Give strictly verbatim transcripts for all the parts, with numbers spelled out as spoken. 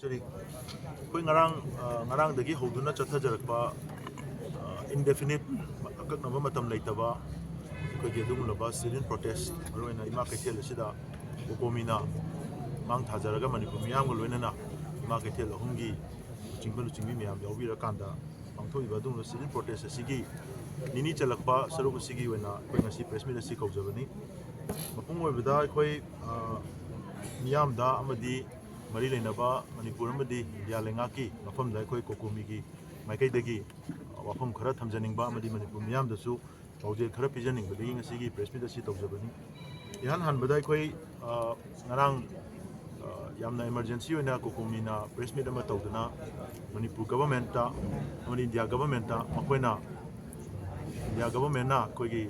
ꯁꯣꯔꯤ, ꯑꯩꯈꯣꯏ ꯉꯔꯥꯡ, ꯑ, ꯉꯔꯥꯡꯗꯒꯤ ꯍꯧꯗꯨꯅ ꯆꯠꯊꯖꯔꯛꯄ, ꯑ, indefinite, ꯑꯀꯛꯅꯕ ꯃꯇꯝ ꯂꯩꯇꯕ ꯑꯩꯈꯣꯏꯒꯤ ꯑꯗꯨꯒꯨꯝꯂꯕ sit-in protest, ꯃꯔꯨꯑꯣꯏꯅ ꯏꯃꯥ ꯀꯩꯊꯦꯜ ꯑꯁꯤꯗ ꯀꯣꯀꯣꯃꯤꯅ ꯃꯥꯡ ꯊꯥꯖꯔꯒ ꯃꯅꯤꯄꯨꯔ ꯃꯤꯌꯥꯝꯒ ꯂꯣꯏꯅꯅ ꯏꯃꯥ ꯀꯩꯊꯦꯜ ꯑꯍꯨꯝꯒꯤ ꯂꯨꯆꯤꯡꯕ ꯂꯨꯆꯤꯡꯕꯤ ꯃꯌꯥꯝ ꯌꯥꯎꯕꯤꯔꯀꯥꯟꯗ ꯄꯥꯡꯊꯣꯛꯏꯕ ꯑꯗꯨꯒꯨꯝꯂꯕ sit-in protest ꯑꯁꯤꯒꯤ ꯅꯤꯅꯤ ꯆꯜꯂꯛꯄ ꯁꯔꯨꯛ ꯑꯁꯤꯒꯤ ꯑꯣꯏꯅ ꯑꯩꯈꯣꯏ ꯉꯁꯤ press meet ꯑꯁꯤ ꯀꯧꯖꯕꯅꯤ꯫ ꯃꯄꯨꯡ ꯑꯣꯏꯕꯗ ꯑꯩꯈꯣꯏ, ꯑ, ꯃꯤꯌꯥꯝꯗ ꯑꯃꯗꯤ ꯃꯔꯤ ꯂꯩꯅꯕ ꯃꯅꯤꯄꯨꯔ ꯑꯃꯗꯤ ꯏꯟꯗꯤꯌꯥ ꯂꯩꯉꯥꯛꯀꯤ ꯃꯐꯝꯗ ꯑꯩꯈꯣꯏ ꯀꯣꯀꯣꯃꯤꯒꯤ ꯃꯥꯏꯀꯩꯗꯒꯤ ꯋꯥꯐꯝ ꯈꯔ ꯊꯝꯖꯅꯤꯡꯕ ꯑꯃꯗꯤ ꯃꯅꯤꯄꯨꯔ ꯃꯤꯌꯥꯝꯗꯁꯨ ꯄꯥꯎꯖꯦꯜ ꯈꯔ ꯄꯤꯖꯅꯤꯡꯕꯗꯒꯤ ꯉꯁꯤꯒꯤ press meet ꯑꯁꯤ ꯇꯧꯖꯕꯅꯤ꯫ ꯏꯍꯥꯟ ꯍꯥꯟꯕꯗ ꯑꯩꯈꯣꯏ, ꯑ, ꯉꯔꯥꯡ, ꯑ, ꯌꯥꯝꯅ emergency ꯑꯣꯏꯅ ꯀꯣꯀꯣꯃꯤꯅ press meet ꯑꯃ ꯇꯧꯗꯨꯅ ꯃꯅꯤꯄꯨꯔ government ꯑꯃꯗꯤ ꯏꯟꯗꯤꯌꯥ government ꯃꯈꯣꯏꯅ, ꯏꯟꯗꯤꯌꯥ government ꯑꯩꯈꯣꯏꯒꯤ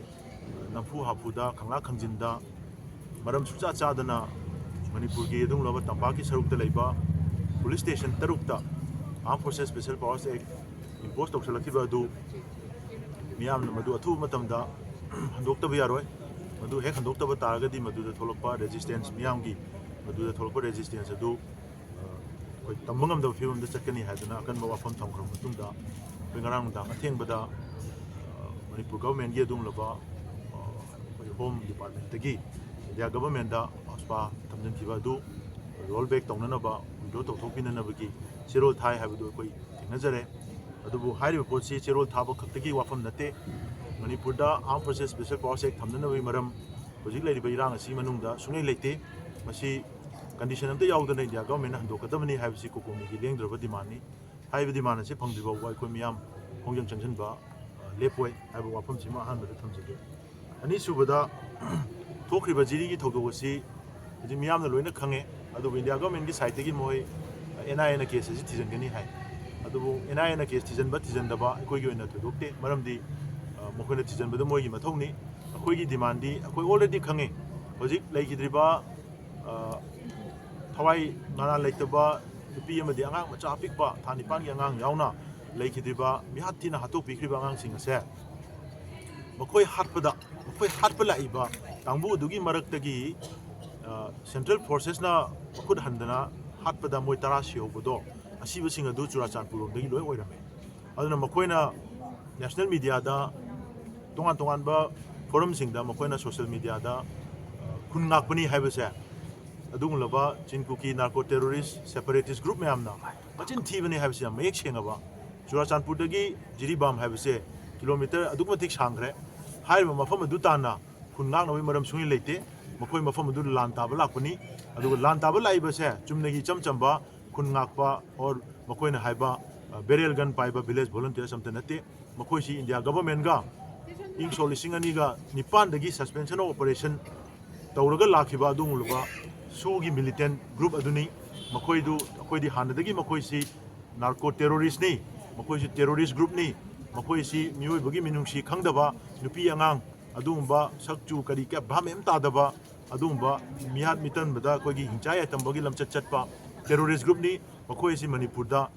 ꯅꯝꯐꯨ ꯍꯥꯐꯨꯗ, ꯈꯪꯂꯥꯛ ꯈꯪꯖꯤꯟꯗ, ꯃꯔꯝ ꯁꯨꯡꯆꯥ ꯆꯥꯗꯅ ꯃꯅꯤꯄꯨꯔꯒꯤ ꯑꯗꯨꯒꯨꯝꯂꯕ ꯇꯝꯄꯥꯛꯀꯤ ꯁꯔꯨꯛꯇ ꯂꯩꯕ police station ꯇꯔꯨꯛꯇ Armed Forces Special Powers Act impose ꯇꯧꯁꯤꯜꯂꯛꯈꯤꯕ ꯑꯗꯨ ꯃꯤꯌꯥꯝꯅ ꯃꯗꯨ ꯑꯊꯨꯕ ꯃꯇꯝꯗ ꯍꯟꯗꯣꯛꯇꯕ ꯌꯥꯔꯣꯏ꯫ ꯃꯗꯨ ꯍꯦꯛ ꯍꯟꯗꯣꯛꯇꯕ ꯇꯥꯔꯒꯗꯤ ꯃꯗꯨꯗ ꯊꯣꯛꯂꯛꯄ resistance, ꯃꯤꯌꯥꯝꯒꯤ ꯃꯗꯨꯗ ꯊꯣꯛꯂꯛꯄ resistance ꯑꯗꯨ, ꯑ, ꯑꯩꯈꯣꯏ ꯇꯝꯕ ꯉꯝꯗꯕ ꯐꯤꯕꯝꯗ ꯆꯠꯀꯅꯤ ꯍꯥꯏꯗꯅ ꯑꯀꯟꯕ ꯋꯥꯐꯝ ꯊꯝꯈ꯭ꯔꯕ ꯃꯇꯨꯡꯗ, ꯑꯩꯈꯣꯏ ꯉꯔꯥꯡ ꯅꯨꯡꯗꯥꯡ ꯑꯊꯦꯡꯕꯗ, ꯑ, ꯃꯅꯤꯄꯨꯔ government ꯀꯤ ꯑꯗꯨꯒꯨꯝꯂꯕ, ꯑ, ꯑꯩꯈꯣꯏ Home Department ꯇꯒꯤ ꯏꯟꯗꯤꯌꯥ government ꯇ AFSPA ꯊꯝꯖꯤꯟꯈꯤꯕ ꯑꯗꯨ roll back ꯇꯧꯅꯅꯕ, withdraw ꯇꯧꯊꯣꯛꯄꯤꯅꯅꯕꯒꯤ ꯆꯦꯔꯣꯜ ꯊꯥꯏ ꯍꯥꯏꯕꯗꯨ ꯑꯩꯈꯣꯏ ꯊꯦꯡꯅꯖꯔꯦ꯫ ꯑꯗꯨꯕꯨ ꯍꯥꯏꯔꯤꯕ ꯄꯣꯠꯁꯤ ꯆꯦꯔꯣꯜ ꯊꯥꯕ ꯈꯛꯇꯒꯤ ꯋꯥꯐꯝ ꯅꯠꯇꯦ꯫ ꯃꯅꯤꯄꯨꯔꯗ Armed Forces Special Powers Act ꯊꯝꯅꯅꯕꯒꯤ ꯃꯔꯝ, ꯍꯧꯖꯤꯛ ꯂꯩꯔꯤꯕ ꯏꯔꯥꯡ ꯑꯁꯤꯒꯤ ꯃꯅꯨꯡꯗ ꯁꯨꯡꯂꯩ ꯂꯩꯇꯦ꯫ ꯃꯁꯤ condition ꯑꯝꯇ ꯌꯥꯎꯗꯅ ꯏꯟꯗꯤꯌꯥ government ꯅ ꯍꯟꯗꯣꯛꯀꯗꯕꯅꯤ ꯍꯥꯏꯕꯁꯤ ꯀꯣꯀꯣꯃꯤꯒꯤ ꯂꯦꯡꯗ꯭ꯔꯕ demand ꯅꯤ꯫ ꯍꯥꯏꯔꯤꯕ demand ꯑꯁꯤ ꯐꯪꯗ꯭ꯔꯤ ꯐꯥꯎꯕ ꯑꯩꯈꯣꯏ ꯃꯤꯌꯥꯝ ꯈꯣꯡꯖꯪ ꯆꯪꯁꯤꯟꯕ, ꯑ, ꯂꯦꯞꯄꯣꯏ ꯍꯥꯏꯕ ꯋꯥꯐꯝꯁꯤꯃ ꯑꯍꯥꯟꯕꯗ ꯊꯝꯖꯒꯦ꯫ ꯑꯅꯤꯁꯨꯕꯗ, ꯊꯣꯛꯈ꯭ꯔꯤꯕ ꯖꯤꯔꯤꯒꯤ ꯊꯧꯗꯣꯛ ꯑꯁꯤ ꯍꯧꯖꯤꯛ ꯃꯤꯌꯥꯝꯅ ꯂꯣꯏꯅ ꯈꯪꯉꯦ, ꯑꯗꯨꯕꯨ ꯏꯟꯗꯤꯌꯥ government ꯀꯤ side ꯇꯒꯤ ꯃꯈꯣꯏ N I A ꯅ case ꯑꯁꯤ ꯊꯤꯖꯤꯟꯒꯅꯤ ꯍꯥꯏ꯫ ꯑꯗꯨꯕꯨ N I A ꯅ case ꯊꯤꯖꯤꯟꯕ ꯊꯤꯖꯤꯟꯗꯕ ꯑꯩꯈꯣꯏꯒꯤ ꯑꯣꯏꯅ ꯊꯣꯏꯗꯣꯛꯇꯦ, ꯃꯔꯝꯗꯤ, ꯑ, ꯃꯈꯣꯏꯅ ꯊꯤꯖꯤꯟꯕꯗꯨ ꯃꯣꯏꯒꯤ ꯃꯊꯧꯅꯤ꯫ ꯑꯩꯈꯣꯏꯒꯤ demand ꯗꯤ ꯑꯩꯈꯣꯏ already ꯈꯪꯉꯦ, ꯍꯧꯖꯤꯛ ꯂꯩꯈꯤꯗ꯭ꯔꯤꯕ, ꯑ, ꯊꯋꯥꯏ ꯃꯔꯥꯜ ꯂꯩꯇꯕ ꯅꯨꯄꯤ ꯑꯃꯗꯤ ꯑꯉꯥꯡ ꯃꯆꯥ ꯑꯄꯤꯛꯄ ꯊꯥ ꯅꯤꯄꯥꯟꯒꯤ ꯑꯉꯥꯡ ꯌꯥꯎꯅ ꯂꯩꯈꯤꯗ꯭ꯔꯤꯕ, ꯃꯤꯍꯥꯠ ꯊꯤꯅ ꯍꯥꯠꯇꯣꯛꯄꯤꯈ꯭ꯔꯤꯕ ꯑꯉꯥꯡꯁꯤꯡ ꯑꯁꯦ ꯃꯈꯣꯏ ꯍꯥꯠꯄꯗ, ꯃꯈꯣꯏ ꯍꯥꯠꯄ ꯂꯥꯛꯏꯕ ꯀꯥꯡꯕꯨ ꯑꯗꯨꯒꯤ ꯃꯔꯛꯇꯒꯤ, ꯑ, central forces ꯅ ꯃꯈꯨꯠ ꯍꯟꯗꯅ ꯍꯥꯠꯄꯗ ꯃꯣꯏ ꯇꯔꯥ ꯁꯤꯍꯧꯕꯗꯣ, ꯑꯁꯤꯕꯁꯤꯡ ꯑꯗꯨ ꯆꯨꯔꯥꯆꯥꯟꯄꯨꯔ ꯂꯣꯝꯗꯒꯤ ꯂꯣꯏ ꯑꯣꯏꯔꯝꯃꯦ꯫ ꯑꯗꯨꯅ ꯃꯈꯣꯏꯅ ꯅꯦꯁꯅꯦꯜ ꯃꯤꯗꯤꯌꯥꯗ, ꯇꯣꯉꯥꯟ ꯇꯣꯉꯥꯟꯕ ꯐꯣꯔꯝꯁꯤꯡꯗ, ꯃꯈꯣꯏꯅ ꯁꯣꯁꯤꯌꯦꯜ ꯃꯤꯗꯤꯌꯥꯗ, ꯑ, ꯈꯨꯟ ꯉꯥꯛꯄꯅꯤ ꯍꯥꯏꯕꯁꯦ, ꯑꯗꯨꯒꯨꯝꯂꯕ ꯆꯤꯟ ꯀꯨꯀꯤ ꯅꯥꯔꯀꯣ ꯇꯦꯔꯣꯔꯤꯁ, ꯁꯦꯄꯔꯦꯇꯤꯁ ꯒ꯭ꯔꯨꯞ ꯃꯌꯥꯝꯅ ꯃꯆꯤꯟ ꯊꯤꯕꯅꯤ ꯍꯥꯏꯕꯁꯤ ꯌꯥꯝ ꯃꯌꯦꯛ ꯁꯦꯡꯉꯕ, ꯆꯨꯔꯥꯆꯥꯟꯄꯨꯔꯗꯒꯤ ꯖꯤꯔꯤꯕꯥꯝ ꯍꯥꯏꯕꯁꯦ ꯀꯤꯂꯣꯃꯤꯇꯔ ꯑꯗꯨꯛꯀꯤ ꯃꯇꯤꯛ ꯁꯥꯡꯈ꯭ꯔꯦ꯫ ꯍꯥꯏꯔꯤꯕ ꯃꯐꯝ ꯑꯗꯨ ꯇꯥꯟꯅ ꯈꯨꯟ ꯉꯥꯛꯅꯕꯒꯤ ꯃꯔꯝ ꯁꯨꯡꯂꯩ ꯂꯩꯇꯦ꯫ ꯃꯈꯣꯏ ꯃꯐꯝ ꯑꯗꯨꯗ ꯂꯥꯟ ꯇꯥꯕ ꯂꯥꯛꯄꯅꯤ꯫ ꯑꯗꯨꯒ ꯂꯥꯟ ꯇꯥꯕ ꯂꯥꯛꯏꯕꯁꯦ ꯆꯨꯝꯅꯒꯤ ꯏꯆꯝ ꯆꯝꯕ ꯈꯨꯟ ꯉꯥꯛꯄ or ꯃꯈꯣꯏꯅ ꯍꯥꯏꯕ, ꯑ, ꯕꯦꯔꯦꯜ ꯒꯟ ꯄꯥꯏꯕ ꯚꯤꯂꯦꯖ ꯚꯣꯂꯨꯟꯇꯤꯌꯔꯁ ꯑꯝꯇ ꯅꯠꯇꯦ꯫ ꯃꯈꯣꯏꯁꯤ ꯏꯟꯗꯤꯌꯥ ꯒꯚꯔꯟꯃꯦꯟꯠꯒ ꯏꯪ ꯁꯣꯛ ꯂꯤꯁꯤꯡ ꯑꯅꯤꯒ ꯅꯤꯄꯥꯟꯗꯒꯤ suspension of operation ꯇꯧꯔꯒ ꯂꯥꯛꯈꯤꯕ ꯑꯗꯨꯒꯨꯝꯂꯕ ꯁꯨꯒꯤ ꯃꯤꯂꯤꯇꯦꯟꯠ ꯒ꯭ꯔꯨꯞ ꯑꯗꯨꯅꯤ꯫ ꯃꯈꯣꯏꯗꯨ, ꯑꯩꯈꯣꯏꯗꯤ ꯍꯥꯟꯅꯗꯒꯤ ꯃꯈꯣꯏꯁꯤ ꯅꯥꯔꯀꯣ ꯇꯦꯔꯣꯔꯤꯁ꯭ꯠꯅꯤ, ꯃꯈꯣꯏꯁꯤ ꯇꯦꯔꯣꯔꯤꯁ꯭ꯠ ꯒ꯭ꯔꯨꯞꯅꯤ, ꯃꯈꯣꯏꯁꯤ ꯃꯤꯑꯣꯏꯕꯒꯤ ꯃꯤꯅꯨꯡꯁꯤ ꯈꯪꯗꯕ, ꯅꯨꯄꯤ ꯑꯉꯥꯡ, ꯑꯗꯨꯒꯨꯝꯕ ꯁꯛ ꯆꯨ ꯀꯔꯤ ꯀꯌꯥ ꯚꯥꯞ ꯃꯦꯟ ꯇꯥꯗꯕ, ꯑꯗꯨꯒꯨꯝꯕ ꯃꯤꯍꯥꯠ ꯃꯤꯇꯟꯕꯗ ꯑꯩꯈꯣꯏꯒꯤ ꯍꯤꯡꯆꯥꯏ ꯌꯥꯏꯇꯝꯕꯒꯤ ꯂꯝꯆꯠ ꯆꯠꯄ ꯇꯦꯔꯣꯔꯤꯁ꯭ꯠ ꯒ꯭ꯔꯨꯞꯅꯤ꯫ ꯃꯈꯣꯏ ꯑꯁꯤ ꯃꯅꯤꯄꯨꯔꯗ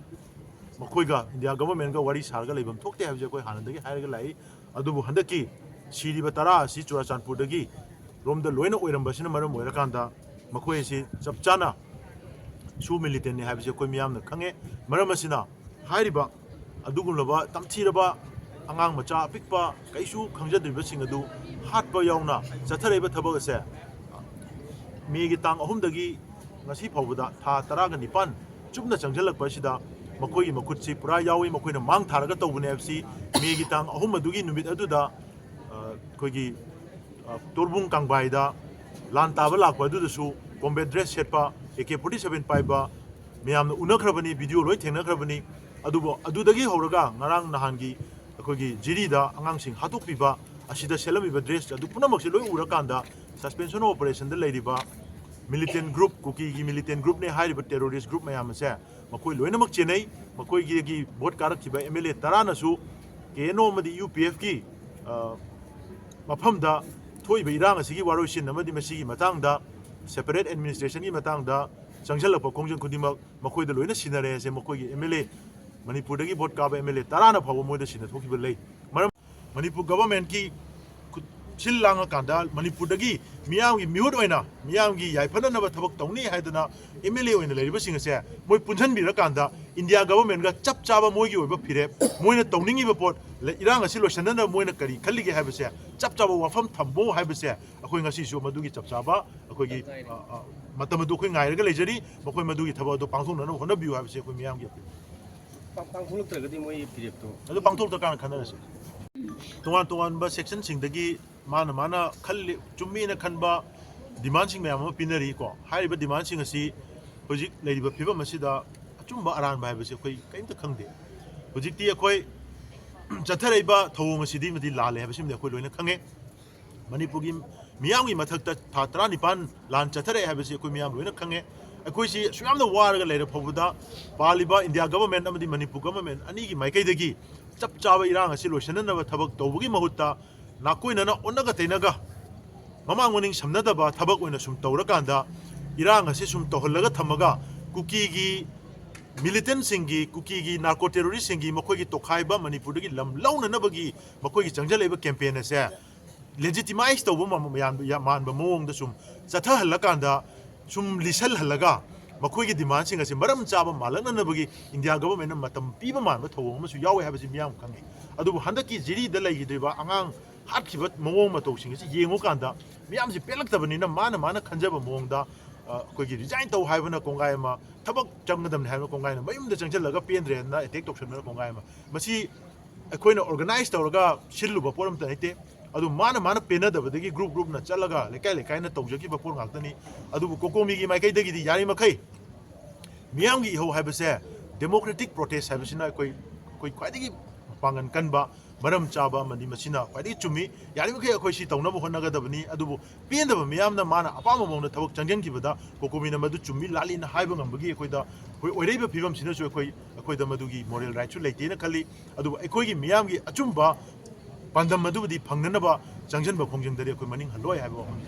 ꯃꯈꯣꯏꯒ ꯏꯟꯗꯤꯌꯥ ꯒꯚꯔꯟꯃꯦꯟꯠꯒ ꯋꯥꯔꯤ ꯁꯥꯔꯒ ꯂꯩꯐꯝ ꯊꯣꯛꯇꯦ ꯍꯥꯏꯕꯁꯦ ꯑꯩꯈꯣꯏ ꯍꯥꯟꯅꯗꯒꯤ ꯍꯥꯏꯔꯒ ꯂꯥꯛꯏ꯫ ꯑꯗꯨꯕꯨ ꯍꯟꯗꯛꯀꯤ ꯁꯤꯔꯤꯕ ꯇꯔꯥ ꯑꯁꯤ ꯆꯨꯔꯥꯆꯥꯟꯄꯨꯔꯗꯒꯤ ꯔꯣꯝꯗ ꯂꯣꯏꯅ ꯑꯣꯏꯔꯝꯕꯁꯤꯅ ꯃꯔꯝ ꯑꯣꯏꯔꯀꯥꯟꯗ ꯃꯈꯣꯏ ꯑꯁꯤ ꯆꯞ ꯆꯥꯅ ꯁꯨ ꯃꯤꯂꯤꯇꯦꯟꯠꯅꯤ ꯍꯥꯏꯕꯁꯤ ꯑꯩꯈꯣꯏ ꯃꯤꯌꯥꯝꯅ ꯈꯪꯉꯦ꯫ ꯃꯔꯝ ꯑꯁꯤꯅ ꯍꯥꯏꯔꯤꯕ ꯑꯗꯨꯒꯨꯝꯂꯕ ꯇꯝꯊꯤꯔꯕ ꯑꯉꯥꯡ ꯃꯆꯥ ꯑꯄꯤꯛꯄ ꯀꯩꯁꯨ ꯈꯪꯖꯗ꯭ꯔꯤꯕꯁꯤꯡ ꯑꯗꯨ ꯍꯥꯠꯄ ꯌꯥꯎꯅ ꯆꯠꯊꯔꯛꯏꯕ ꯊꯕꯛ ꯑꯁꯦ ꯃꯦꯒꯤ ꯇꯥꯡ ꯑꯍꯨꯝꯗꯒꯤ ꯉꯁꯤ ꯐꯥꯎꯕꯗ ꯊꯥ ꯇꯔꯥꯒ ꯅꯤꯄꯥꯟ ꯆꯨꯞꯅ ꯆꯪꯁꯤꯜꯂꯛꯄ ꯑꯁꯤꯗ ꯃꯈꯣꯏꯒꯤ ꯃꯈꯨꯠꯁꯤ ꯄꯨꯔꯥ ꯌꯥꯎꯏ, ꯃꯈꯣꯏꯅ ꯃꯥꯡ ꯊꯥꯔꯒ ꯇꯧꯕꯅꯦ ꯍꯥꯏꯕꯁꯤ ꯃꯦꯒꯤ ꯇꯥꯡ ꯑꯍꯨꯝ ꯑꯗꯨꯒꯤ ꯅꯨꯃꯤꯠ ꯑꯗꯨꯗ, ꯑ, ꯑꯩꯈꯣꯏꯒꯤ, ꯑ, ꯇꯣꯔꯕꯨꯡ ꯀꯥꯡꯕꯥꯏꯗ ꯂꯥꯟ ꯇꯥꯕ ꯂꯥꯛꯄ ꯑꯗꯨꯗꯁꯨ combat dress ꯁꯦꯠꯄ, ꯑꯦ ꯀꯦ ꯐꯣꯔꯇꯤ ꯁꯚꯦꯟ ꯄꯥꯏꯕ ꯃꯌꯥꯝꯅ ꯎꯅꯈ꯭ꯔꯕꯅꯤ, video ꯂꯣꯏ ꯊꯦꯡꯅꯈ꯭ꯔꯕꯅꯤ꯫ ꯑꯗꯨꯕꯨ ꯑꯗꯨꯗꯒꯤ ꯍꯧꯔꯒ ꯉꯔꯥꯡ ꯅꯍꯥꯟꯒꯤ ꯑꯩꯈꯣꯏꯒꯤ ꯖꯤꯔꯤꯗ ꯑꯉꯥꯡꯁꯤꯡ ꯍꯥꯠꯇꯣꯛꯄꯤꯕ, ꯑꯁꯤꯗ ꯁꯦꯠꯂꯝꯃꯤꯕ dress ꯑꯗꯨ ꯄꯨꯝꯅꯃꯛꯁꯦ ꯂꯣꯏ ꯎꯔꯀꯥꯟꯗ suspension of operation ꯗ ꯂꯩꯔꯤꯕ ꯃꯤꯂꯤꯇꯦꯟꯠ ꯒ꯭ꯔꯨꯞ, ꯀꯨꯀꯤꯒꯤ ꯃꯤꯂꯤꯇꯦꯟꯠ ꯒ꯭ꯔꯨꯞꯅꯦ ꯍꯥꯏꯔꯤꯕ ꯇꯦꯔꯣꯔꯤꯁ꯭ꯠ ꯒ꯭ꯔꯨꯞ ꯃꯌꯥꯝ ꯑꯁꯦ ꯃꯈꯣꯏ ꯂꯣꯏꯅꯃꯛ ꯆꯦꯟꯅꯩ꯫ ꯃꯈꯣꯏꯒꯤ ꯚꯣꯠ ꯀꯥꯔꯛꯈꯤꯕ ꯑꯦꯝ ꯑꯦꯜ ꯑꯦ ꯇꯔꯥꯅꯁꯨ ꯀꯦ ꯑꯦꯟ ꯑꯣ ꯑꯃꯗꯤ ꯌꯨ ꯄꯤ ꯑꯦꯐꯀꯤ, ꯑ, ꯃꯐꯝꯗ ꯊꯣꯛꯏꯕ ꯏꯔꯥꯡ ꯑꯁꯤꯒꯤ ꯋꯥꯔꯣꯏꯁꯤꯟ ꯑꯃꯗꯤ ꯃꯁꯤꯒꯤ ꯃꯇꯥꯡꯗ, separate administration ꯒꯤ ꯃꯇꯥꯡꯗ ꯆꯪꯁꯤꯜꯂꯛꯄ ꯈꯣꯡꯖꯪ ꯈꯨꯗꯤꯡꯃꯛ ꯃꯈꯣꯏꯗ ꯂꯣꯏꯅ ꯁꯤꯟꯅꯔꯦ ꯍꯥꯏꯁꯦ ꯃꯈꯣꯏꯒꯤ ꯑꯦꯝ ꯑꯦꯜ ꯑꯦ, ꯃꯅꯤꯄꯨꯔꯗꯒꯤ ꯚꯣꯠ ꯀꯥꯕ ꯑꯦꯝ ꯑꯦꯜ ꯑꯦ ꯇꯔꯥꯅ ꯐꯥꯎꯕ ꯃꯣꯏꯗ ꯁꯤꯟꯅ ꯊꯣꯛꯈꯤꯕ ꯂꯩ꯫ ꯃꯔꯝ, ꯃꯅꯤꯄꯨꯔ ꯒꯚꯔꯟꯃꯦꯟꯠꯀꯤ ꯈꯨꯠ-, ꯁꯤꯜ ꯂꯥꯡꯉꯀꯥꯟꯗ ꯃꯅꯤꯄꯨꯔꯗꯒꯤ ꯃꯤꯌꯥꯝꯒꯤ ꯃꯤꯍꯨꯠ ꯑꯣꯏꯅ ꯃꯤꯌꯥꯝꯒꯤ ꯌꯥꯏꯐꯅꯅꯕ ꯊꯕꯛ ꯇꯧꯅꯤ ꯍꯥꯏꯗꯅ ꯑꯦꯝ ꯑꯦꯜ ꯑꯦ ꯑꯣꯏꯅ ꯂꯩꯔꯤꯕꯁꯤꯡ ꯑꯁꯦ ꯃꯣꯏ ꯄꯨꯟꯁꯤꯟꯕꯤꯔꯀꯥꯟꯗ ꯏꯟꯗꯤꯌꯥ ꯒꯚꯔꯟꯃꯦꯟꯠꯀ ꯆꯞ ꯆꯥꯕ ꯃꯣꯏꯒꯤ ꯑꯣꯏꯕ ꯐꯤꯔꯦꯞ, ꯃꯣꯏꯅ ꯇꯧꯅꯤꯡꯉꯤꯕ ꯄꯣꯠ, ꯂ-, ꯏꯔꯥꯡ ꯑꯁꯤ ꯂꯣꯏꯁꯤꯟꯅꯅꯕ ꯃꯣꯏꯅ ꯀꯔꯤ ꯈꯜꯂꯤꯒꯦ ꯍꯥꯏꯕꯁꯦ ꯆꯞ ꯆꯥꯕ ꯋꯥꯐꯝ ꯊꯝꯃꯣ ꯍꯥꯏꯕꯁꯦ ꯑꯩꯈꯣꯏ ꯉꯁꯤꯁꯨ ꯃꯗꯨꯒꯤ ꯆꯞ ꯆꯥꯕ ꯑꯩꯈꯣꯏꯒꯤ, ꯑ, ꯑ, ꯃꯇꯝ ꯑꯗꯨ ꯑꯩꯈꯣꯏ ꯉꯥꯏꯔꯒ ꯂꯩꯖꯔꯤ꯫ ꯃꯈꯣꯏ ꯃꯗꯨꯒꯤ ꯊꯕꯛ ꯑꯗꯨ ꯄꯥꯡꯊꯣꯛꯅꯅꯕ ꯍꯣꯠꯅꯕꯤꯌꯨ ꯍꯥꯏꯕꯁꯦ ꯑꯩꯈꯣꯏ ꯃꯤꯌꯥꯝꯒꯤ ꯑꯄꯤꯜ꯫ ꯄꯥꯡ-, ꯄꯥꯡꯊꯣꯛꯂꯛꯇ꯭ꯔꯒꯗꯤ ꯃꯣꯏ ꯐꯤꯔꯦꯞꯇꯣ? ꯑꯗꯨ ꯄꯥꯡꯊꯣꯛꯇ꯭ꯔꯀꯥꯟꯗ ꯈꯟꯅꯔꯁꯤ꯫ ꯇꯣꯉꯥꯟ ꯇꯣꯉꯥꯟꯕ ꯁꯦꯛꯁꯟꯁꯤꯡꯗꯒꯤ ꯃꯥꯅ ꯃꯥꯅ ꯈꯜꯂꯤ, ꯆꯨꯝꯃꯦꯅ ꯈꯟꯕ ꯗꯤꯃꯥꯟꯁꯤꯡ ꯃꯌꯥꯝ ꯑꯃ ꯄꯤꯅꯔꯤꯀꯣ꯫ ꯍꯥꯏꯔꯤꯕ ꯗꯤꯃꯥꯟꯁꯤꯡ ꯑꯁꯤ ꯍꯧꯖꯤꯛ ꯂꯩꯔꯤꯕ ꯐꯤꯕꯝ ꯑꯁꯤꯗ ꯑꯆꯨꯝꯕ ꯑꯔꯥꯟꯕ ꯍꯥꯏꯕꯁꯤ ꯑꯩꯈꯣꯏ ꯀꯔꯤꯝꯇ ꯈꯪꯗꯦ꯫ ꯍꯧꯖꯤꯛꯇꯤ ꯑꯩꯈꯣꯏ ꯆꯠꯊꯔꯛꯏꯕ ꯊꯧꯑꯣꯡ ꯑꯁꯤꯗꯤ ꯃꯗꯤ ꯂꯥꯜꯂꯦ ꯍꯥꯏꯕꯁꯤꯃꯗꯤ ꯑꯩꯈꯣꯏ ꯂꯣꯏꯅ ꯈꯪꯉꯦ꯫ ꯃꯅꯤꯄꯨꯔꯒꯤ ꯃꯤꯌꯥꯝꯒꯤ ꯃꯊꯛꯇ ꯊꯥ ꯇꯔꯥꯅꯤꯄꯥꯟ ꯂꯥꯟ ꯆꯠꯊꯔꯛꯑꯦ ꯍꯥꯏꯕꯁꯤ ꯑꯩꯈꯣꯏ ꯃꯤꯌꯥꯝ ꯂꯣꯏꯅ ꯈꯪꯉꯦ꯫ ꯑꯩꯈꯣꯏꯁꯤ ꯑꯁꯨꯛ ꯌꯥꯝꯅ ꯋꯥꯔꯒ ꯂꯩꯔ ꯐꯥꯎꯕꯗ ꯄꯥꯜꯂꯤꯕ ꯏꯟꯗꯤꯌꯥ ꯒꯚꯔꯟꯃꯦꯟꯠ ꯑꯃꯗꯤ ꯃꯅꯤꯄꯨꯔ ꯒꯚꯔꯟꯃꯦꯟꯠ ꯑꯅꯤꯒꯤ ꯃꯥꯏꯀꯩꯗꯒꯤ ꯆꯞ ꯆꯥꯕ ꯏꯔꯥꯡ ꯑꯁꯤ ꯂꯣꯏꯁꯤꯟꯅꯅꯕ ꯊꯕꯛ ꯇꯧꯕꯒꯤ ꯃꯍꯨꯠꯇ ꯅꯥꯀꯣꯏꯅꯅ ꯑꯣꯟꯅꯒ ꯇꯩꯅꯒ ꯃꯃꯥꯡ ꯃꯅꯤꯡ ꯁꯝꯅꯗꯕ ꯊꯕꯛ ꯑꯣꯏꯅ ꯁꯨꯝ ꯇꯧꯔꯀꯥꯟꯗ ꯏꯔꯥꯡ ꯑꯁꯤ ꯁꯨꯝ ꯇꯧꯍꯜꯂꯒ ꯊꯝꯃꯒ ꯀꯨꯀꯤꯒꯤ ꯃꯤꯂꯤꯇꯦꯟꯠꯁꯤꯡꯒꯤ, ꯀꯨꯀꯤꯒꯤ ꯅꯥꯔꯀꯣ ꯇꯦꯔꯣꯔꯤꯁꯁꯤꯡꯒꯤ ꯃꯈꯣꯏꯒꯤ ꯇꯣꯈꯥꯏꯕ ꯃꯅꯤꯄꯨꯔꯗꯒꯤ ꯂꯝ ꯂꯧꯅꯅꯕꯒꯤ ꯃꯈꯣꯏꯒꯤ ꯆꯪꯁꯤꯜꯂꯛꯏꯕ ꯀꯦꯝꯄꯦꯟ ꯑꯁꯦ ꯂꯦꯖꯤꯇꯤꯃꯥꯏꯁ ꯇꯧꯕ ꯃ-, ꯃꯌꯥꯝ-, ꯌꯥꯝ ꯃꯥꯟꯕ ꯃꯑꯣꯡꯗ ꯁꯨꯝ ꯆꯠꯊꯍꯜꯂꯀꯥꯟꯗ, ꯁꯨꯝ ꯂꯤꯁꯜꯍꯜꯂꯒ ꯃꯈꯣꯏꯒꯤ ꯗꯤꯃꯥꯟꯁꯤꯡ ꯑꯁꯤ ꯃꯔꯝ ꯆꯥꯕ ꯃꯥꯜꯂꯛꯅꯅꯕꯒꯤ ꯏꯟꯗꯤꯌꯥ ꯒꯚꯔꯟꯃꯦꯟꯠꯅ ꯃꯇꯝ ꯄꯤꯕ ꯃꯥꯟꯕ ꯊꯧꯑꯣꯡ ꯑꯃꯁꯨ ꯌꯥꯎꯋꯦ ꯍꯥꯏꯕꯁꯤ ꯃꯤꯌꯥꯝ ꯈꯪꯉꯤ꯫ ꯑꯗꯨꯕꯨ ꯍꯟꯗꯛꯀꯤ ꯖꯤꯔꯤꯗ ꯂꯩꯈꯤꯗ꯭ꯔꯤꯕ ꯑꯉꯥꯡ ꯍꯥꯠꯈꯤꯕ ꯃꯑꯣꯡ ꯃꯇꯧꯁꯤꯡ ꯑꯁꯤ ꯌꯦꯡꯉꯨꯀꯥꯟꯗ ꯃꯤꯌꯥꯝꯁꯤ ꯄꯦꯜꯂꯛꯇꯕꯅꯤꯅ ꯃꯥꯅ ꯃꯥꯅ ꯈꯟꯖꯕ ꯃꯑꯣꯡꯗ, ꯑ, ꯑꯩꯈꯣꯏꯒꯤ ꯔꯤꯖꯥꯏꯟ ꯇꯧ ꯍꯥꯏꯕꯅ ꯀꯣꯡꯒꯥꯏ ꯑꯃ, ꯊꯕꯛ ꯆꯪꯒꯗꯕꯅꯤ ꯍꯥꯏꯕꯅ ꯀꯣꯡꯒꯥꯏ ꯑꯃ, ꯃꯌꯨꯝꯗ ꯆꯪꯁꯤꯜꯂꯒ ꯄꯦꯟꯗ꯭ꯔꯦꯅ ꯑꯦꯇꯦꯛ ꯇꯧꯁꯟꯕꯅ ꯀꯣꯡꯒꯥꯏ ꯑꯃ꯫ ꯃꯁꯤ ꯑꯩꯈꯣꯏꯅ ꯑꯣꯔꯒꯅꯥꯏꯖ ꯇꯧꯔꯒ ꯁꯤꯜꯂꯨꯕ ꯄꯣꯠ ꯑꯃꯇ ꯅꯠꯇꯦ꯫ ꯑꯗꯨ ꯃꯥꯅ ꯃꯥꯅ ꯄꯦꯟꯅꯗꯕꯗꯒꯤ ꯒ꯭ꯔꯨꯞ ꯒ꯭ꯔꯨꯞꯅ ꯆꯠꯂꯒ ꯂꯩꯀꯥꯏ ꯂꯩꯀꯥꯏꯅ ꯇꯧꯖꯈꯤꯕ ꯄꯣꯠ ꯉꯥꯛꯇꯅꯤ꯫ ꯑꯗꯨꯕꯨ ꯀꯣꯀꯣꯃꯤꯒꯤ ꯃꯥꯏꯀꯩꯗꯒꯤꯗꯤ ꯌꯥꯔꯤꯃꯈꯩ ꯃꯤꯌꯥꯝꯒꯤ ꯏꯍꯧ ꯍꯥꯏꯕꯁꯦ, ꯗꯦꯃꯣꯀ꯭ꯔꯦꯇꯤꯛ ꯄ꯭ꯔꯣꯇꯦꯁ ꯍꯥꯏꯕꯁꯤꯅ ꯑꯩꯈꯣꯏ, ꯑꯩꯈꯣꯏ ꯈ꯭ꯋꯥꯏꯗꯒꯤ ꯄꯥꯡꯒꯜ ꯀꯟꯕ, ꯃꯔꯝ ꯆꯥꯕ ꯑꯃꯗꯤ ꯃꯁꯤꯅ ꯈ꯭ꯋꯥꯏꯗꯒꯤ ꯆꯨꯝꯃꯤ꯫ ꯌꯥꯔꯤꯃꯈꯩ ꯑꯩꯈꯣꯏ ꯁꯤ ꯇꯧꯅꯕ ꯍꯣꯠꯅꯒꯗꯕꯅꯤ꯫ ꯑꯗꯨꯕꯨ ꯄꯦꯟꯗꯕ ꯃꯤꯌꯥꯝꯅ ꯃꯥꯅ ꯑꯄꯥꯝꯕ ꯃꯑꯣꯡꯗ ꯊꯕꯛ ꯆꯪꯁꯤꯟꯈꯤꯕꯗ ꯀꯣꯀꯣꯃꯤꯅ ꯃꯗꯨ ꯆꯨꯝꯃꯤ ꯂꯥꯜꯂꯤꯅ ꯍꯥꯏꯕ ꯉꯝꯕꯒꯤ ꯑꯩꯈꯣꯏꯗ, ꯑꯩꯈꯣꯏ ꯑꯣꯏꯔꯛꯏꯕ ꯐꯤꯕꯝꯁꯤꯅꯁꯨ ꯑꯩꯈꯣꯏ, ꯑꯩꯈꯣꯏꯗ ꯃꯗꯨꯒꯤ ꯃꯣꯔꯦꯜ ꯔꯥꯏꯠꯁꯨ ꯂꯩꯇꯦꯅ ꯈꯜꯂꯤ꯫ ꯑꯗꯨꯕꯨ ꯑꯩꯈꯣꯏꯒꯤ ꯃꯤꯌꯥꯝꯒꯤ ꯑꯆꯨꯝꯕ ꯄꯥꯟꯗꯝ ꯑꯗꯨꯕꯨꯗꯤ ꯐꯪꯅꯅꯕ ꯆꯪꯁꯤꯟꯕ ꯈꯣꯡꯖꯪꯗꯗꯤ ꯑꯩꯈꯣꯏ ꯃꯅꯤꯡ ꯍꯜꯂꯣꯏ ꯍꯥꯏꯕ ꯋꯥꯐꯝꯅꯤ꯫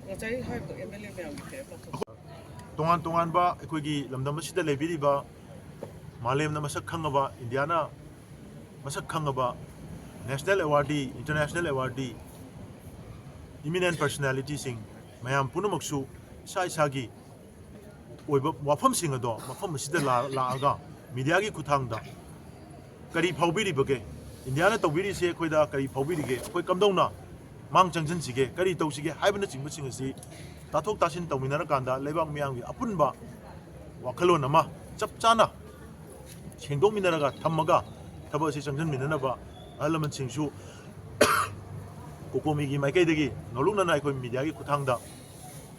ꯉꯁꯥꯏ ꯍꯥꯏꯕꯗꯣ ꯑꯦꯝ ꯑꯦꯜ ꯑꯦ ꯃꯌꯥꯝꯒꯤ ꯀꯔꯤꯝ ꯂꯧꯊꯣꯛ- ꯇꯣꯉꯥꯟ ꯇꯣꯉꯥꯟꯕ ꯑꯩꯈꯣꯏꯒꯤ ꯂꯝꯗꯝ ꯑꯁꯤꯗ ꯂꯩꯕꯤꯔꯤꯕ ꯃꯥꯂꯦꯝꯅ ꯃꯁꯛ ꯈꯪꯉꯕ, ꯏꯟꯗꯤꯌꯥꯅ ꯃꯁꯛ ꯈꯪꯉꯕ ꯅꯦꯁꯅꯦꯜ ꯑꯦꯋꯥꯔꯗꯤ, ꯏꯟꯇꯔꯅꯦꯁꯅꯦꯜ ꯑꯦꯋꯥꯔꯗꯤ, Eminent personalityꯁꯤꯡ ꯃꯌꯥꯝ ꯄꯨꯝꯅꯃꯛꯁꯨ ꯏꯁꯥ ꯏꯁꯥꯒꯤ ꯑꯣꯏꯕ ꯋꯥꯐꯝꯁꯤꯡ ꯑꯗꯣ ꯃꯐꯝ ꯑꯁꯤꯗ ꯂꯥ- ꯂꯥꯛꯑꯒ ꯃꯤꯗꯤꯌꯥꯒꯤ ꯈꯨꯠꯊꯥꯡꯗ ꯀꯔꯤ ꯐꯥꯎꯕꯤꯔꯤꯕꯒꯦ, ꯏꯟꯗꯤꯌꯥꯅ ꯇꯧꯕꯤꯔꯤꯁꯦ ꯑꯩꯈꯣꯏꯗ ꯀꯔꯤ ꯐꯥꯎꯕꯤꯔꯤꯒꯦ, ꯑꯩꯈꯣꯏ ꯀꯝꯗꯧꯅ ꯃꯥꯡ ꯆꯪꯁꯤꯟꯁꯤꯒꯦ, ꯀꯔꯤ ꯇꯧꯁꯤꯒꯦ ꯍꯥꯏꯕꯅꯆꯤꯡꯕꯁꯤꯡ ꯑꯁꯤ ꯇꯥꯊꯣꯛ ꯇꯥꯁꯤꯟ ꯇꯧꯃꯤꯟꯅꯔꯀꯥꯟꯗ ꯂꯩꯕꯥꯛ ꯃꯤꯌꯥꯝꯒꯤ ꯑꯄꯨꯟꯕ ꯋꯥꯈꯜꯂꯣꯟ ꯑꯃ ꯆꯞ ꯆꯥꯅ ꯁꯦꯡꯗꯣꯛꯃꯤꯟꯅꯔꯒ ꯊꯝꯃꯒ ꯊꯕꯛ ꯑꯁꯤ ꯆꯪꯁꯤꯟꯃꯤꯟꯅꯅꯕ ꯑꯍꯜ ꯂꯃꯟꯁꯤꯡꯁꯨ ꯀꯣꯀꯣꯃꯤꯒꯤ ꯃꯥꯏꯀꯩꯗꯒꯤ ꯅꯣꯂꯨꯛꯅꯅ ꯑꯩꯈꯣꯏ ꯃꯤꯗꯤꯌꯥꯒꯤ ꯈꯨꯠꯊꯥꯡꯗ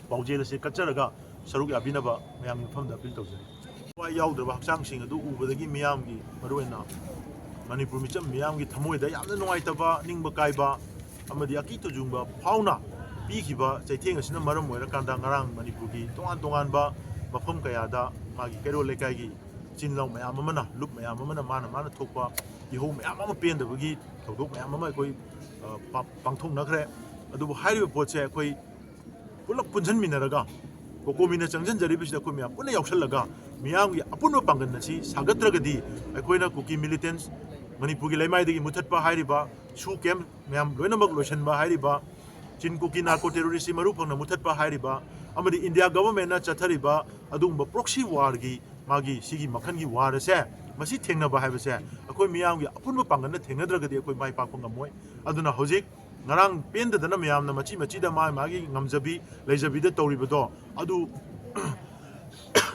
ꯄꯥꯎꯖꯦꯜ ꯑꯁꯤ ꯀꯠꯆꯔꯒ ꯁꯔꯨꯛ ꯌꯥꯕꯤꯅꯕ ꯃꯌꯥꯝꯒꯤ ꯃꯐꯝꯗ ꯑꯄꯤꯜ ꯇꯧꯖꯔꯤ꯫ ꯊꯋꯥꯏ ꯌꯥꯎꯗ꯭ꯔꯕ ꯍꯛꯆꯥꯡꯁꯤꯡ ꯑꯗꯨ ꯎꯕꯗꯒꯤ ꯃꯤꯌꯥꯝꯒꯤ, ꯃꯔꯨꯑꯣꯏꯅ ꯃꯅꯤꯄꯨꯔ ꯃꯤꯆꯝ ꯃꯤꯌꯥꯝꯒꯤ ꯊꯃꯣꯏꯗ ꯌꯥꯝꯅ ꯅꯨꯡꯉꯥꯏꯇꯕ, ꯅꯤꯡꯕ ꯀꯥꯏꯕ ꯑꯃꯗꯤ ꯑꯀꯤ ꯇꯨꯖꯨꯡꯕ ꯐꯥꯎꯅ ꯄꯤꯈꯤꯕ ꯆꯩꯊꯦꯡ ꯑꯁꯤꯅ ꯃꯔꯝ ꯑꯣꯏꯔꯀꯥꯟꯗ ꯉꯔꯥꯡ ꯃꯅꯤꯄꯨꯔꯒꯤ ꯇꯣꯉꯥꯟ ꯇꯣꯉꯥꯟꯕ ꯃꯐꯝ ꯀꯌꯥꯗ ꯃꯥꯒꯤ ꯀꯩꯔꯣꯜ ꯂꯩꯀꯥꯏꯒꯤ ꯏꯆꯤꯟ ꯏꯅꯥꯎ ꯃꯌꯥꯝ ꯑꯃꯅ, ꯂꯨꯞ ꯃꯌꯥꯝ ꯑꯃꯅ ꯃꯥꯅ ꯃꯥꯅ ꯊꯣꯛꯄ ꯏꯍꯧ ꯃꯌꯥꯝ ꯑꯃ ꯄꯦꯟꯗꯕꯒꯤ ꯊꯧꯗꯣꯛ ꯃꯌꯥꯝ ꯑꯃ ꯑꯩꯈꯣꯏ, ꯑ, ꯄꯥ-, ꯄꯥꯡꯊꯣꯛꯅꯈ꯭ꯔꯦ꯫ ꯑꯗꯨꯕꯨ ꯍꯥꯏꯔꯤꯕ ꯄꯣꯠꯁꯦ ꯑꯩꯈꯣꯏ ꯄꯨꯂꯞ ꯄꯨꯟꯁꯤꯟꯃꯤꯟꯅꯔꯒ, ꯀꯣꯀꯣꯃꯤꯅ ꯆꯪꯁꯤꯟꯖꯔꯤꯕꯁꯤꯗ ꯑꯩꯈꯣꯏ ꯃꯌꯥꯝ ꯄꯨꯟꯅ ꯌꯥꯎꯁꯜꯂꯒ ꯃꯤꯌꯥꯝꯒꯤ ꯑꯄꯨꯟꯕ ꯄꯥꯡꯒꯜ ꯑꯁꯤ ꯁꯥꯒꯠꯇ꯭ꯔꯒꯗꯤ ꯑꯩꯈꯣꯏꯅ ꯀꯨꯀꯤ militants, ꯃꯅꯤꯄꯨꯔꯒꯤ ꯂꯩꯃꯥꯏꯗꯒꯤ ꯃꯨꯊꯠꯄ ꯍꯥꯏꯔꯤꯕ, ꯁꯨ ꯀꯦꯝ ꯃꯌꯥꯝ ꯂꯣꯏꯅꯃꯛ ꯂꯣꯏꯁꯤꯟꯕ ꯍꯥꯏꯔꯤꯕ, ꯆꯤꯟ ꯀꯨꯀꯤ narco terroristꯁꯤ ꯃꯔꯨ ꯐꯪꯅ ꯃꯨꯊꯠꯄ ꯍꯥꯏꯔꯤꯕ, ꯑꯃꯗꯤ ꯏꯟꯗꯤꯌꯥ governmentꯅ ꯆꯠꯊꯔꯤꯕ ꯑꯗꯨꯒꯨꯝꯕ proxy warꯒꯤ ꯃꯥꯒꯤ ꯁꯤꯒꯤ ꯃꯈꯜꯒꯤ war ꯑꯁꯦ, ꯃꯁꯤ ꯊꯦꯡꯅꯕ ꯍꯥꯏꯕꯁꯦ ꯑꯩꯈꯣꯏ ꯃꯤꯌꯥꯝꯒꯤ ꯑꯄꯨꯟꯕ ꯄꯥꯡꯒꯜꯅ ꯊꯦꯡꯅꯗ꯭ꯔꯒꯗꯤ ꯑꯩꯈꯣꯏ ꯃꯥꯏ ꯄꯥꯛꯄ ꯉꯝꯃꯣꯏ꯫ ꯑꯗꯨꯅ ꯍꯧꯖꯤꯛ ꯉꯔꯥꯡ ꯄꯦꯟꯗꯗꯅ ꯃꯌꯥꯝꯅ ꯃꯆꯤ ꯃꯆꯤꯗ ꯃꯥ ꯃꯥꯒꯤ ꯉꯝꯖꯕꯤ ꯂꯩꯖꯕꯤꯗ ꯇꯧꯔꯤꯕꯗꯣ ꯑꯗꯨ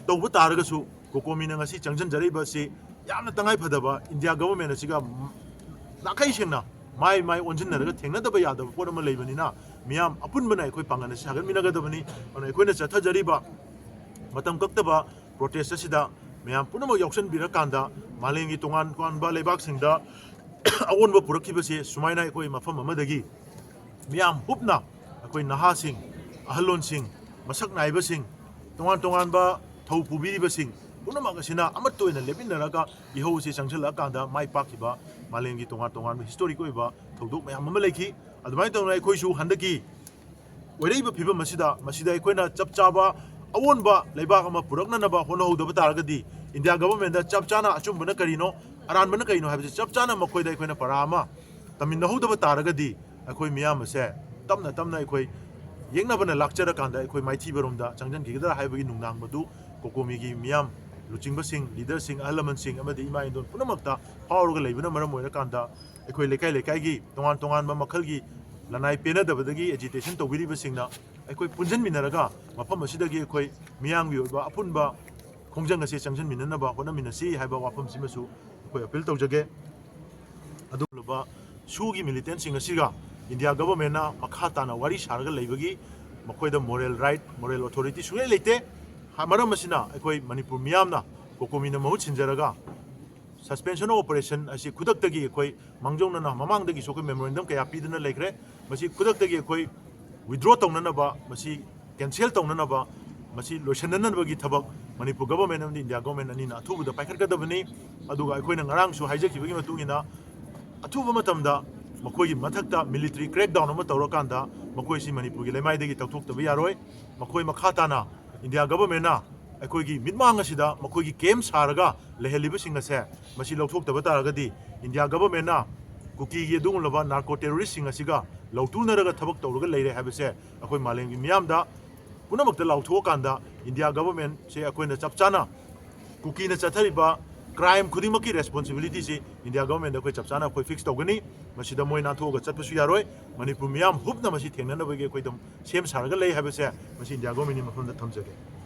ꯇꯧꯕ ꯇꯥꯔꯒꯁꯨ ꯀꯣꯀꯣꯃꯤꯅ ꯉꯁꯤ ꯆꯪꯁꯤꯟꯖꯔꯛꯏꯕ ꯑꯁꯤ ꯌꯥꯝꯅ ꯇꯉꯥꯏ ꯐꯗꯕ, ꯏꯟꯗꯤꯌꯥ government ꯑꯁꯤꯒ ꯅꯥꯈꯩ ꯁꯦꯡꯅ ꯃꯥꯏ ꯃꯥꯏ ꯑꯣꯟꯁꯤꯟꯅꯔꯒ ꯊꯦꯡꯅꯗꯕ ꯌꯥꯗꯕ ꯄꯣꯠ ꯑꯃ ꯂꯩꯕꯅꯤꯅ ꯃꯤꯌꯥꯝ ꯑꯄꯨꯟꯕꯅ ꯑꯩꯈꯣꯏ ꯄꯥꯡꯒꯜ ꯑꯁꯤ ꯁꯥꯒꯠꯃꯤꯟꯅꯒꯗꯕꯅꯤ꯫ ꯑꯗꯨꯅ ꯑꯩꯈꯣꯏꯅ ꯆꯠꯊꯖꯔꯤꯕ ꯃꯇꯝ ꯀꯛꯇꯕ protest ꯑꯁꯤꯗ ꯃꯌꯥꯝ ꯄꯨꯝꯅꯃꯛ ꯌꯥꯎꯁꯟꯕꯤꯔꯀꯥꯟꯗ ꯃꯥꯂꯦꯝꯒꯤ ꯇꯣꯉꯥꯟ ꯇꯣꯉꯥꯟꯕ ꯂꯩꯕꯥꯛꯁꯤꯡꯗ ꯑꯑꯣꯟꯕ ꯄꯨꯔꯛꯈꯤꯕꯁꯦ ꯁꯨꯃꯥꯏꯅ ꯑꯩꯈꯣꯏ ꯃꯐꯝ ꯑꯃꯗꯒꯤ ꯃꯤꯌꯥꯝ ꯍꯨꯞꯅ ꯑꯩꯈꯣꯏ ꯅꯍꯥꯁꯤꯡ, ꯑꯍꯜꯂꯣꯟꯁꯤꯡ, ꯃꯁꯛ ꯅꯥꯏꯕꯁꯤꯡ, ꯇꯣꯉꯥꯟ ꯇꯣꯉꯥꯟꯕ ꯊꯧ ꯄꯨꯕꯤꯔꯤꯕꯁꯤꯡ ꯄꯨꯝꯅꯃꯛ ꯑꯁꯤꯅ ꯑꯃꯠꯇ ꯑꯣꯏꯅ ꯂꯦꯞꯃꯤꯟꯅꯔꯒ ꯏꯍꯧ ꯑꯁꯤ ꯆꯪꯁꯤꯜꯂꯛꯑꯀꯥꯟꯗ ꯃꯥꯏ ꯄꯥꯛꯈꯤꯕ ꯃꯥꯂꯦꯝꯒꯤ ꯇꯣꯉꯥꯟ ꯇꯣꯉꯥꯟꯕ historic ꯑꯣꯏꯕ ꯊꯧꯗꯣꯛ ꯃꯌꯥꯝ ꯑꯃ ꯂꯩꯈꯤ꯫ ꯑꯗꯨꯃꯥꯏꯅ ꯇꯧꯗꯅ ꯑꯩꯈꯣꯏꯁꯨ ꯍꯟꯗꯛꯀꯤ ꯑꯣꯏꯔꯛꯏꯕ ꯐꯤꯕꯝ ꯑꯁꯤꯗ, ꯃꯁꯤꯗ ꯑꯩꯈꯣꯏꯅ ꯆꯞ ꯆꯥꯕ ꯑꯑꯣꯟꯕ ꯂꯩꯕꯥꯛ ꯑꯃ ꯄꯨꯔꯛꯅꯅꯕ ꯍꯣꯠꯅꯍꯧꯗꯕ ꯇꯥꯔꯒꯗꯤ, ꯏꯟꯗꯤꯌꯥ governmentꯗ ꯆꯞ ꯆꯥꯅ ꯑꯆꯨꯝꯕꯅ ꯀꯔꯤꯅꯣ, ꯑꯔꯥꯟꯕꯅ ꯀꯔꯤꯅꯣ ꯍꯥꯏꯕꯁꯤ ꯆꯞ ꯆꯥꯅ ꯃꯈꯣꯏꯗ ꯑꯩꯈꯣꯏꯅ ꯄꯔꯥ ꯑꯃ ꯇꯝꯃꯤꯟꯅꯍꯧꯗꯕ ꯇꯥꯔꯒꯗꯤ, ꯑꯩꯈꯣꯏ ꯃꯤꯌꯥꯝ ꯑꯁꯦ ꯇꯞꯅ ꯇꯞꯅ ꯑꯩꯈꯣꯏ ꯌꯦꯛꯅꯕꯅ ꯂꯥꯛꯆꯔꯀꯥꯟꯗ ꯑꯩꯈꯣꯏ ꯃꯥꯏꯊꯤꯕꯔꯣꯝꯗ ꯆꯪꯁꯤꯟꯈꯤꯒꯗ꯭ꯔꯥ ꯍꯥꯏꯕꯒꯤ ꯅꯨꯡꯅꯥꯡꯕꯗꯨ ꯀꯣꯀꯣꯃꯤꯒꯤ ꯃꯤꯌꯥꯝ, ꯂꯨꯆꯤꯡꯕꯁꯤꯡ, ꯂꯤꯗꯔꯁꯤꯡ, ꯑꯍꯜ ꯂꯃꯟꯁꯤꯡ ꯑꯃꯗꯤ ꯏꯃꯥ ꯏꯟꯗꯣꯟ ꯄꯨꯝꯅꯃꯛꯇ ꯐꯥꯎꯔꯒ ꯂꯩꯕꯅ ꯃꯔꯝ ꯑꯣꯏꯔꯀꯥꯟꯗ ꯑꯩꯈꯣꯏ ꯂꯩꯀꯥꯏ ꯂꯩꯀꯥꯏꯒꯤ ꯇꯣꯉꯥꯟ ꯇꯣꯉꯥꯟꯕ ꯃꯈꯜꯒꯤ ꯂꯅꯥꯏ ꯄꯦꯟꯅꯗꯕꯗꯒꯤ ꯑꯦꯖꯤꯇꯦꯁꯟ ꯇꯧꯕꯤꯔꯤꯕꯁꯤꯡꯅ ꯑꯩꯈꯣꯏ ꯄꯨꯟꯁꯤꯟꯃꯤꯟꯅꯔꯒ ꯃꯐꯝ ꯑꯁꯤꯗꯒꯤ ꯑꯩꯈꯣꯏ ꯃꯤꯌꯥꯝꯒꯤ ꯑꯣꯏꯕ ꯑꯄꯨꯟꯕ ꯈꯣꯡꯖꯪ ꯑꯁꯤ ꯆꯪꯁꯤꯟꯃꯤꯟꯅꯅꯕ ꯍꯣꯠꯅꯃꯤꯟꯅꯁꯤ ꯍꯥꯏꯕ ꯋꯥꯐꯝꯁꯤꯃꯁꯨ ꯑꯩꯈꯣꯏ ꯑꯄꯤꯜ ꯇꯧꯖꯒꯦ꯫ ꯑꯗꯨꯒꯨꯝꯂꯕ ꯁꯨꯒꯤ ꯃꯤꯂꯤꯇꯦꯟꯁꯤꯡ ꯑꯁꯤꯒ ꯏꯟꯗꯤꯌꯥ ꯒꯚꯔꯟꯃꯦꯟꯅ ꯃꯈꯥ ꯇꯥꯅ ꯋꯥꯔꯤ ꯁꯥꯔꯒ ꯂꯩꯕꯒꯤ ꯃꯈꯣꯏꯗ ꯃꯣꯔꯦꯜ ꯔꯥꯏꯠ, ꯃꯣꯔꯦꯜ ꯑꯣꯊꯣꯔꯤꯇꯤ ꯁꯨꯡꯂꯩ ꯂꯩꯇꯦ꯫ ꯍꯥ-, ꯃꯔꯝ ꯑꯁꯤꯅ ꯑꯩꯈꯣꯏ ꯃꯅꯤꯄꯨꯔ ꯃꯤꯌꯥꯝꯅ ꯀꯣꯀꯣꯃꯤꯅ ꯃꯍꯨꯠ ꯁꯤꯟꯖꯔꯒ ꯁꯁꯄꯦꯟꯁꯟ ꯑꯣꯐ ꯑꯣꯄꯔꯦꯁꯟ ꯑꯁꯤ ꯈꯨꯗꯛꯇꯒꯤ ꯑꯩꯈꯣꯏ ꯃꯥꯡꯖꯧꯅꯅ ꯃꯃꯥꯡꯗꯒꯤꯁꯨ ꯑꯩꯈꯣꯏ ꯃꯦꯃꯣꯔꯦꯟꯗꯝ ꯀꯌꯥ ꯄꯤꯗꯨꯅ ꯂꯩꯈ꯭ꯔꯦ꯫ ꯃꯁꯤ ꯈꯨꯗꯛꯇꯒꯤ ꯑꯩꯈꯣꯏ ꯋꯤꯗ꯭ꯔꯣ ꯇꯧꯅꯅꯕ, ꯃꯁꯤ ꯀꯦꯟꯁꯦꯜ ꯇꯧꯅꯅꯕ, ꯃꯁꯤ ꯂꯣꯏꯁꯤꯟꯅꯅꯕꯒꯤ ꯊꯕꯛ ꯃꯅꯤꯄꯨꯔ ꯒꯚꯔꯟꯃꯦꯟ ꯑꯃꯗꯤ ꯏꯟꯗꯤꯌꯥ ꯒꯚꯔꯟꯃꯦꯟ ꯑꯅꯤꯅ ꯑꯊꯨꯕꯗ ꯄꯥꯏꯈꯠꯀꯗꯕꯅꯤ꯫ ꯑꯗꯨꯒ ꯑꯩꯈꯣꯏꯅ ꯉꯔꯥꯡꯁꯨ ꯍꯥꯏꯖꯈꯤꯕꯒꯤ ꯃꯇꯨꯡ ꯏꯟꯅ ꯑꯊꯨꯕ ꯃꯇꯝꯗ ꯃꯈꯣꯏꯒꯤ ꯃꯊꯛꯇ ꯃꯤꯂꯤꯇꯔꯤ ꯀ꯭ꯔꯦꯛꯗꯥꯎꯟ ꯑꯃ ꯇꯧꯔꯀꯥꯟꯗ ꯃꯈꯣꯏꯁꯤ ꯃꯅꯤꯄꯨꯔꯒꯤ ꯂꯩꯃꯥꯏꯗꯒꯤ ꯇꯧꯊꯣꯛꯇꯕ ꯌꯥꯔꯣꯏ꯫ ꯃꯈꯣꯏ ꯃꯈꯥ ꯇꯥꯅ ꯏꯟꯗꯤꯌꯥ ꯒꯚꯔꯟꯃꯦꯟꯅ ꯑꯩꯈꯣꯏꯒꯤ ꯃꯤꯠꯃꯥꯡ ꯑꯁꯤꯗ ꯃꯈꯣꯏꯒꯤ ꯀꯦꯝ ꯁꯥꯔꯒ ꯂꯩꯍꯜꯂꯤꯕꯁꯤꯡ ꯑꯁꯦ ꯃꯁꯤ ꯂꯧꯊꯣꯛꯇꯕ ꯇꯥꯔꯒꯗꯤ ꯏꯟꯗꯤꯌꯥ ꯒꯚꯔꯟꯃꯦꯟꯅ ꯀꯨꯀꯤꯒꯤ ꯑꯗꯨꯒꯨꯝꯂꯕ ꯅꯥꯔꯀꯣ ꯇꯦꯔꯣꯔꯤꯁꯁꯤꯡ ꯑꯁꯤꯒ ꯂꯧꯇꯨꯅꯔꯒ ꯊꯕꯛ ꯇꯧꯔꯒ ꯂꯩꯔꯦ ꯍꯥꯏꯕꯁꯦ ꯑꯩꯈꯣꯏ ꯃꯥꯂꯦꯝꯒꯤ ꯃꯤꯌꯥꯝꯗ ꯄꯨꯝꯅꯃꯛꯇ ꯂꯥꯎꯊꯣꯛꯑꯀꯥꯟꯗ ꯏꯟꯗꯤꯌꯥ ꯒꯚꯔꯟꯃꯦꯟꯁꯦ ꯑꯩꯈꯣꯏꯅ ꯆꯞ ꯆꯥꯅ ꯀꯨꯀꯤꯅ ꯆꯠꯊꯔꯤꯕ ꯀ꯭ꯔꯥꯏꯝ ꯈꯨꯗꯤꯡꯃꯛꯀꯤ ꯔꯦꯁꯄꯣꯟꯁꯤꯕꯤꯂꯤꯇꯤꯁꯤ ꯏꯟꯗꯤꯌꯥ ꯒꯚꯔꯟꯃꯦꯟꯗ ꯑꯩꯈꯣꯏ ꯆꯞ ꯆꯥꯅ ꯑꯩꯈꯣꯏ ꯐꯤꯛꯁ ꯇꯧꯒꯅꯤ꯫ ꯃꯁꯤꯗ ꯃꯣꯏ ꯅꯥꯟꯊꯣꯛꯑꯒ ꯆꯠꯄꯁꯨ ꯌꯥꯔꯣꯏ꯫ ꯃꯅꯤꯄꯨꯔ ꯃꯤꯌꯥꯝ ꯍꯨꯞꯅ ꯃꯁꯤ ꯊꯦꯡꯅꯅꯕꯒꯤ ꯑꯩꯈꯣꯏ ꯑꯗꯨꯝ ꯁꯦꯝ ꯁꯥꯔꯒ ꯂꯩ ꯍꯥꯏꯕꯁꯦ ꯃꯁꯤ ꯏꯟꯗꯤꯌꯥ ꯒꯚꯔꯟꯃꯦꯟꯒꯤ ꯃꯐꯝꯗ ꯊꯝꯖꯒꯦ꯫